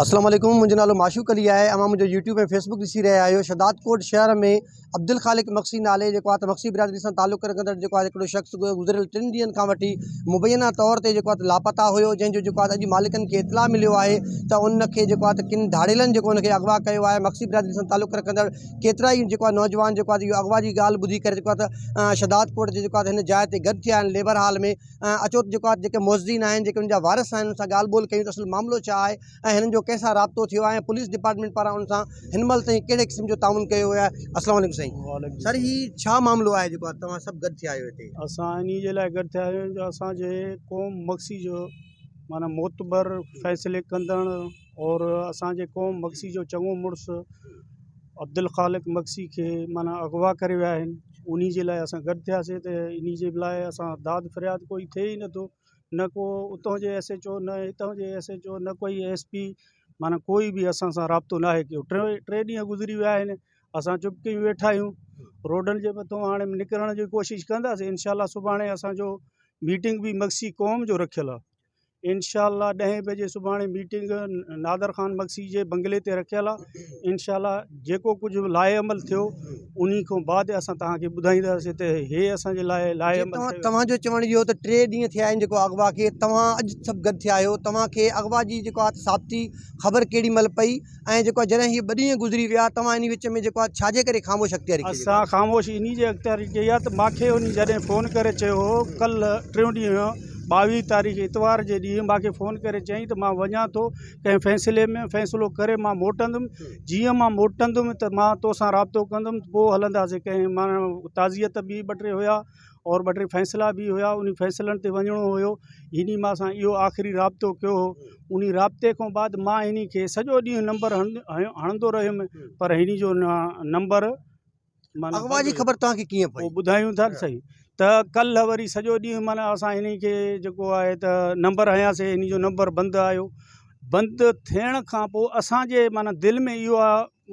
السلام عليڪم منهنجو نالو معشوق علي آهي اوهان منهنجو يوٽيوب ۽ فيسبوڪ ڏسي رهيا آهيو شهدادڪوٽ شهر ۾ عبدالخالق مگسي نالي جيڪو آهي ته مگسي برادري سان تعلق رکندڙ جيڪو آهي هڪڙو شخص گذريل ٽن ڏينهن کان وٺي مبينا طور تي جيڪو آهي ته لاپتا هيو جنهن جو جيڪو آهي اڄ مالڪن کي اطلاع مليو آهي ته ان کي جيڪو آهي ته ڪن ڌاڙيلن جيڪو ان کي اغوا ڪيو آهي مگسي برادري سان تعلق رکندڙ ڪيترا ئي جيڪو آهي نوجوان جيڪو آهي اهو اغوا جي ڳالهه ٻڌي ڪري جيڪو آهي ته شهدادڪوٽ جي جيڪو آهي هن جاء تي گڏ ٿيا آهن ليبر هال ۾ اچو ته جيڪو آهي جيڪي معززين آهن جيڪي انهن جا وارث آهن انهن سان ڳالهه ٻولهه ڪيون ته اصل معاملو ڇا آهي ۽ هنن جو ڪنهن سان رابطو ٿيو آهي ۽ پوليس ڊپارٽمينٽ پاران انهن سان هن مهل تائين ڪهڙي قسم جو تعاون ڪيو ويو آهي السلام عليڪم سائين سر هي ڇا معاملو آهي جيڪو آهي توهان سڀ گڏ ٿيا آهيو هتي. اسان انهي جي لاء گڏ ٿيا آهيون جو اسان جي قوم مگسي جو معنيٰ معتبر فيصلي ڪندڙ اور اسان جي قوم مگسي جو چڱو مڙس عبدالخالق مگسي کي معنيٰ اغوا ڪري ويا آهن انهي جي لاء اسان گڏ ٿياسي ته انهي جي لاء اسان داد فرياد ڪوئي ٿئي ئي نٿو نه ڪو اتان جي ايس ايڇ او نه هتان جي ايس ايڇ او نه ڪوئي ايس پي معنيٰ ڪوئي به اسان سان رابطو ناهي ڪيو ٽي ڏينهن گذري ويا آهن اسان چپ ڪيون ويٺا آهيون روڊن جي مٿو هاڻي نڪرڻ جي ڪوشش ڪنداسين انشاء الله سڀاڻي اسانجو ميٽنگ به مگسي قوم جو رکيل آهي انشاء الله ڏهين بجي سڀاڻي ميٽنگ نادر خان مگسي جي بنگلي تي رکيل آ انشاء الله جيڪو ڪجهه لاء عمل ٿيو انهي کان بعد اسان توهان کي ٻڌائينداسين ته هي اسان جي لاء لاء عمل ٿيو. توهان جو چوڻ اهو ته ٽي ڏينهن ٿيا آهن جيڪو اغوا کي توهان اڄ سڀ گڏ ٿيا آهيو توهان کي اغوا جي جيڪو آ ثابتي خبر ڪيڏي مهل پئي ۽ جيڪو آهي جڏهن هي ٻه ڏينهن گذري ويا توهان انهي وچ ۾ جيڪو آهي ڇا جي ڪري خاموش اختياري ڪئي اسان خاموش انهي جي اختياري ڪئي آهي ته ماکي انهي جڏهن فون ڪري چيو هو ڪلهه ٽيون ڏينهن هيو ٻاويهه تاريخ اتوار جي ڏينهن ماکي فون ڪري چيائين ته مان وڃان ٿو ڪنهن فيصلي ۾ فيصلو ڪري مان موٽندم جيئن مان موٽندم ته مان توسان رابطو ڪندم پوء هلنداسين ڪنهن معنيٰ تعزيت به ٻه ٽي هيا اور ٻه ٽي فيصلا به هيا انهي فيصلن تي وڃڻو هيو انهي مان سان اهو آخري رابطو ڪيو هو انهي رابطي کان بعد مان انهي کي سڄو ڏينهن نمبر هڻندو رهيم پر انهي جو نمبر اغوا جي خبر توهان کي ڪيئن پئي پوء ٻڌايون ٿا نه سائين ته ڪلهه وري سڄو ڏينهن معنيٰ اسان انهي کي جيڪو آهي ته نمبر هنياسي انهي جو نمبر بند آيو بند ٿيڻ کان پوء اسان جي معنيٰ دل ۾ اهو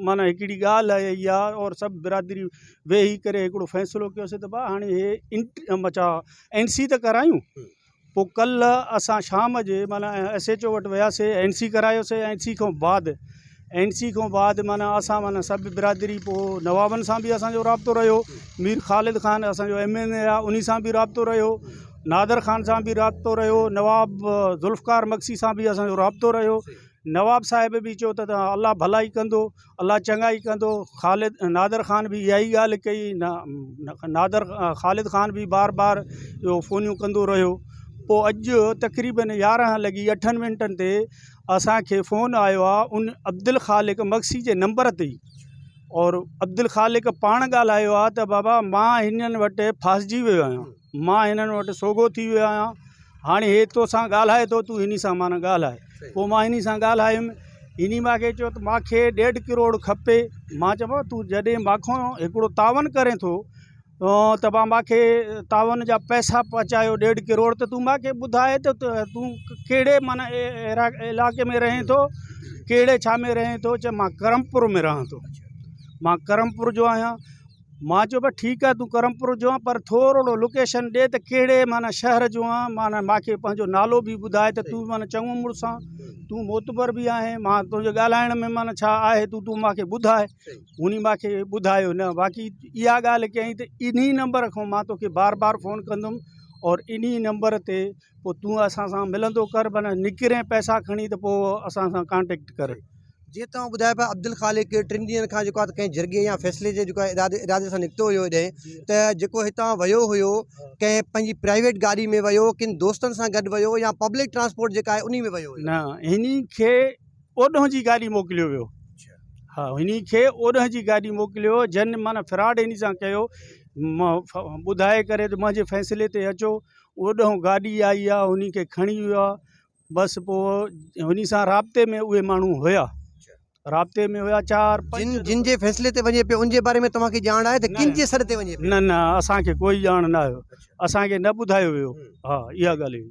معنيٰ هڪڙي ڳالهه آئي آهي اور سڀ برادري ويهي ڪري هڪڙو فيصلو ڪيوسي ته ڀاء هاڻي هي انٽ مچا اين سي ته ڪرايون پوء ڪلهه اسان شام جي معنيٰ ايس ايڇ او وٽ وياسي اين سي ڪرايوسي اين سي کان بعد اين سي کان بعد معنيٰ اسان معنيٰ سڀ برادري پوء نوابن سان به اسانجو رابطو رهيو مير خالد خان اسانجو ايم اين اي آهي انهي سان به رابطو رهيو نادر خان سان به رابطو رهيو نواب ذوالفقار مگسي سان به اسانجو رابطو رهيو نواب صاحب به چيو ته الله ڀلائي ڪندو الله چڱائي ڪندو خالد نادر خان به اها ئي ڳالهه ڪئي نادر خالد خان به بار بار اهو فونيون ڪندو رهيو پوء اڄ تقريبن يارهن لڳي اٺن منٽن تي اسانکي فون آيو آهي ان عبدالخالق مگسي جي نمبر تي اور عبدالخالق پاڻ ڳالهايو آهي ته بابا مان هنن وٽ ڦاسجي ويو آهيان مان هنن وٽ سوگهو ٿي ويو آهيان هاڻي هي توسان ڳالهائي ٿو تون هن سان معنيٰ ڳالهاء پوء مان هن سان ڳالهايم هن مان کي چيو ته مان کي ڏيڍ ڪروڙ کپي مان چيو بابا تون جڏهن مان کان هڪڙو تعاون ڪرين ٿو ته بابا مان کي تعاون جا پئسا پهچايو ڏيڍ ڪروڙ ته تون مان کي ٻڌاء ته تون ڪهڙي معنيٰ علائقي ۾ رهين ٿو ڪهڙي ڇا ۾ رهين ٿو چي مان ڪرمپور ۾ رهان ٿو مان ڪرمپور جو آهيان مان چيو ڀاء ٺيڪ آهي تون ڪرمپور جو آن پر ٿورڙو لوڪيشن ڏي ته ڪهڙي معنيٰ شهر جو آن معنيٰ مانکي پنهنجو نالو به ٻڌاء ته تون معنيٰ چڱو مڙس آن تون معتبر به آهين مان تنهنجي ڳالهائڻ ۾ معنيٰ ڇا آهي تون تون مانکي ٻڌاء هن مانکي ٻڌايو نه باقي اها ڳالهه ڪيائين ته انهي نمبر کان مان توکي بار بار فون ڪندم اور انهي نمبر تي پوء تون اسان سان ملندو ڪر معنيٰ نڪرين پئسا کڻي ته پوء اسان سان ڪانٽيڪٽ ڪر. جيئن توهان ٻڌايو پيا عبدالخالق ٽن ڏينهن کان جيڪو آهي ڪنهن جرڳي يا فيصلي جي جيڪو آهي ارادي ارادي سان نڪتو هيو هيڏانهن ته جيڪو هتان ويو هيو ڪنهن پنهنجي پرائيويٽ گاڏي ۾ ويو ڪن دوستن سان گڏ ويو يا پبلڪ ٽرانسپورٽ جيڪا آهي انهي ۾ ويو هيو. نه هني کي اوڏهن جي گاڏي موڪليو ويو ها هني کي اوڏهن جي گاڏي موڪليو جن معنيٰ فراڊ هني سان ڪيو ٻڌائي ڪري ته منهنجي فيصلي تي اچو اوڏهن گاڏي آئي آهي هني کي کڻي ويو آهي بس پوء انهي سان رابطي ۾ اهي ماڻهو هيا رابطي ۾ هيا چار پنج جن جن جي فيصلي تي وڃي پيو ان جي باري ۾ توهان کي ڄاڻ آهي ته ڪن جي سڏ تي وڃي پيو؟ نه نه اسان کي ڪوئي ڄاڻ نه آهي اسان کي نه ٻڌايو ويو ها اها ڳالهه هئي.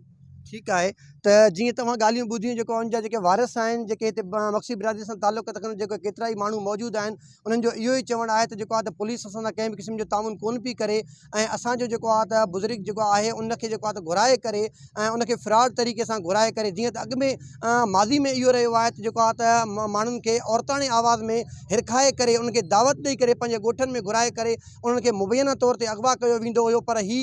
ٺيڪ آهي. ته جيئن توهان ڳالهيون ٻڌيون جيڪو ان جا جيڪي وارث آهن جيڪي هتي مگسي برادري سان تعلق رکندڙ جيڪو ڪيترائي ماڻهو موجود آهن انهن جو اهو ئي چوڻ آهي ته جيڪو آهي ته پوليس اسان سان ڪنهن به قسم جو تعاون ڪونه پئي ڪري ۽ اسان جو جيڪو آهي ته بزرگ جيڪو آهي ان کي جيڪو آهي ته گهرائي ڪري ۽ ان کي فراڊ طريقي سان گهرائي ڪري جيئن ته اڳ ۾ ماضي ۾ اهو رهيو آهي ته جيڪو آهي ته ماڻهن کي عورتاڻي آواز ۾ هرکائي ڪري انهن کي دعوت ڏئي ڪري پنهنجي ڳوٺن ۾ گهرائي ڪري انهن کي مبينا طور تي اغوا ڪيو ويندو هيو پر هي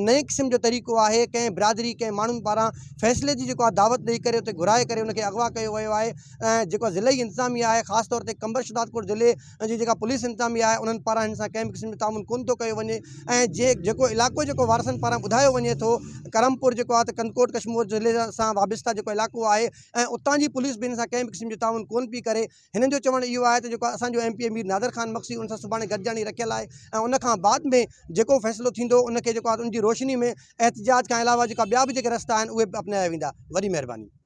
نئين قسم جو طريقو آهي ڪنهن برادري ڪنهن ماڻهن پاران فيصلي جي جيڪو آهي دعوت ڏئي ڪري اتي گهرائي ڪري ان کي اغوا ڪيو ويو آهي ۽ جيڪو ضلعي انتظاميه آهي خاص طور تي قمبر شھدادڪوٽ ضلعي جي جيڪا پوليس انتظاميه آهي انهن پاران هن سان ڪنهن به قسم جو تعاون ڪونه ٿو ڪيو وڃي ۽ جي جيڪو علائقو جيڪو وارثن پاران ٻڌايو وڃي ٿو ڪرمپور جيڪو آهي ته ڪنڌڪوٽ ڪشمور ضلعي سان وابسته جيڪو علائقو آهي ۽ اتان جي پوليس به هن سان ڪنهن به قسم جو تعاون ڪونه پئي ڪري هنن جو چوڻ اهو آهي ته جيڪو اسان جو M P A Mir Nadir Khan Magsi ان سان سڀاڻي گڏجاڻي رکيل آهي ۽ ان کان بعد ۾ جيڪو فيصلو ٿيندو ان کي جيڪو آهي ان جي روشني ۾ احتجاج کان علاوه جيڪا ٻيا به جيڪي رستا آهن اهي به اپنايا ويندا وڏي مهرباني.